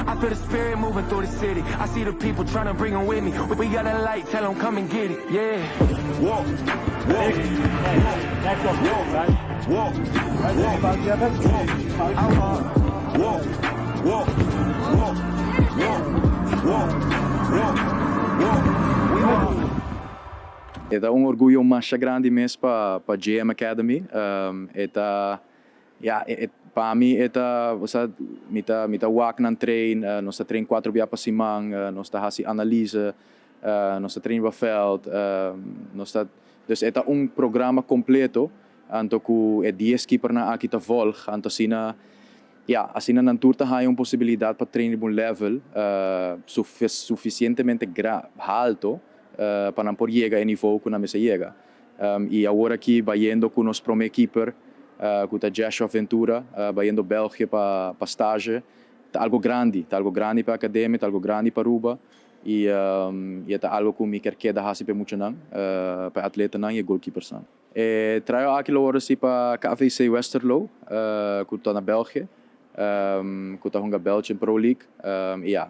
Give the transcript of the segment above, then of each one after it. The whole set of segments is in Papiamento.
I feel the spirit moving through the city. I see the people trying to bring them with me. We got a light, tell them come and get it. Yeah. Walk, walk, walk, walk, I walk. Walk, walk, walk, walk, walk, walk, walk. We walk. E ta un orguyo mas grandi mes pa JM Academy. E ta, ja, pa mi e ta, osea, mi ta wak nan train, nos ta train cuatro dia pa siman, nos ta hasi analise, nos ta train veld, nos ta, dus e ta un programa completo, anto cu e 10 keeper nan aki ta volg, anto asina, ja, asina nan tur ta haya un posibilidad pa train un level suficientemente halto pa nan por yega e nivel cu nan mester yega. Y awor aki bayendo cu nos prome keeper, cu ta Joshua Ventura, bayendo België pa stage, ta algo grandi, ta algo grandi pa academia, ta algo grandi pa Aruba y ta algo cu mi kier keda hasi pa mucha nan, pa atleta nan y goalkeepers nan. E tryout aki lo wordo pa KVC Westerlo, cu ta na België, cu ta hunga Belgian Pro League. Y ja,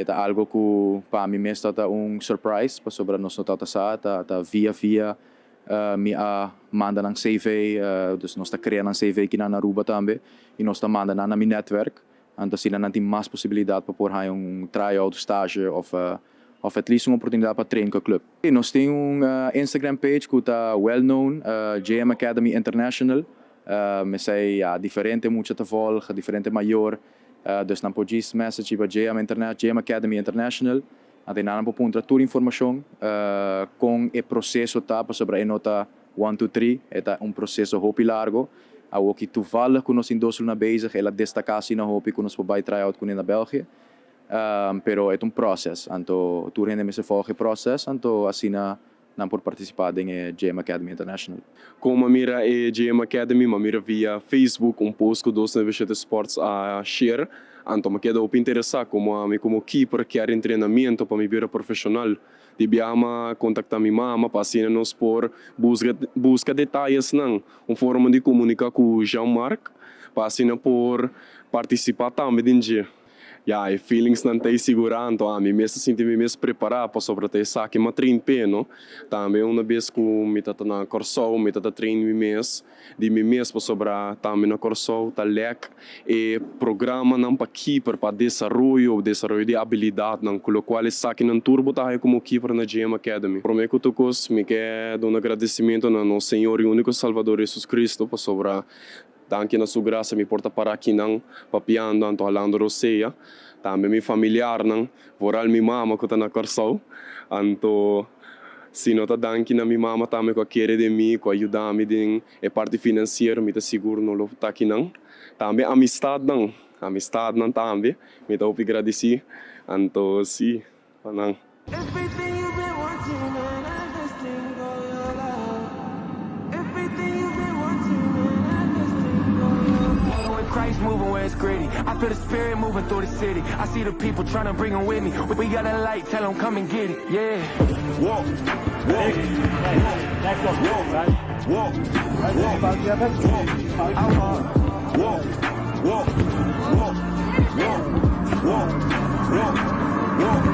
ta algo cu pa mi mes ta un surprise, pasobra nos no ta sa, ta via via mi a manda nan CV, dus nos ta crea nan CV aki na Aruba tambe, y nos ta manda nan na mi netwerk. Anto asina nan tin mas posibilidad pa por un tryout, stage of at least un oportunidad pa train cu e club. Y nos tin un Instagram page cu ta well known, JM Academy International. Esey, ja, diferente mucha ta volg, diferente mayor. Dus nan por message pa JM Internet, JM Academy International. Anto nan por puntra tur informacion con e proceso ta pasobra e no ta 1, 2, 3, e ta un proceso hopi largo. Awo cu toevallig cu nos tin dos na bezig, el a destaca asina hopi cu nos por bay try-out cu na België. Pero e ta un proceso, anto tur hende mester volg e proceso, anto asina nan por participa den JM Academy International. Con mi a mira e JM Academy, mi a mira via Facebook un post cu 297 Sports a share. Anto mi a keda interesa como ami como keeper kier entrenamento pa mi bira profesional. Di biaha mi a contacta mi mama pa asina nos por busca detayenan, un forma di comunica cu Jean-Marc pa asina por participa tambe den dje. Ja, e feelings nan ta sigur, anto ami mes sinti mi mes prepara pasobra ta esaki mi a train p'e, no? Tambe un bes cu mi ta na Corsou, mi ta train mi mes, di mi mes pasobra tambe na Corsou ta lack e programa nan pa keeper, pa desaroyo di habilidad nan, cu locual esaki nan tur bo ta como keeper na JM Academy. Prome cu tur cos, mi kier duna un agradecimento na nos Señor y unico Salvador Jesus Cristo pasobra danki na su gracia mi por ta para aki nan papiando anto halando rosea. Tambe mi familiar nan, vooral mi mama cu ta na Corsou. Anto si no ta danki na mi mama tambe cu a kere den mi, cu a yuda mi den e parti financiero, mi ta sigur no lo ta aki nan. Tambe amistad nan, amistad nan tambe, mi ta hopi agradeci. Anto si, nan. Everything you've been wanting and investing all your love. Everything you've been wanting and investing all your love. When Christ moving where it's gritty, I feel the spirit moving through the city. I see the people trying to bring them with me. We got a light, tell them come and get it. Yeah. Walk, walk, walk, walk, walk, I walk. Walk, walk, walk, walk, walk, walk, walk.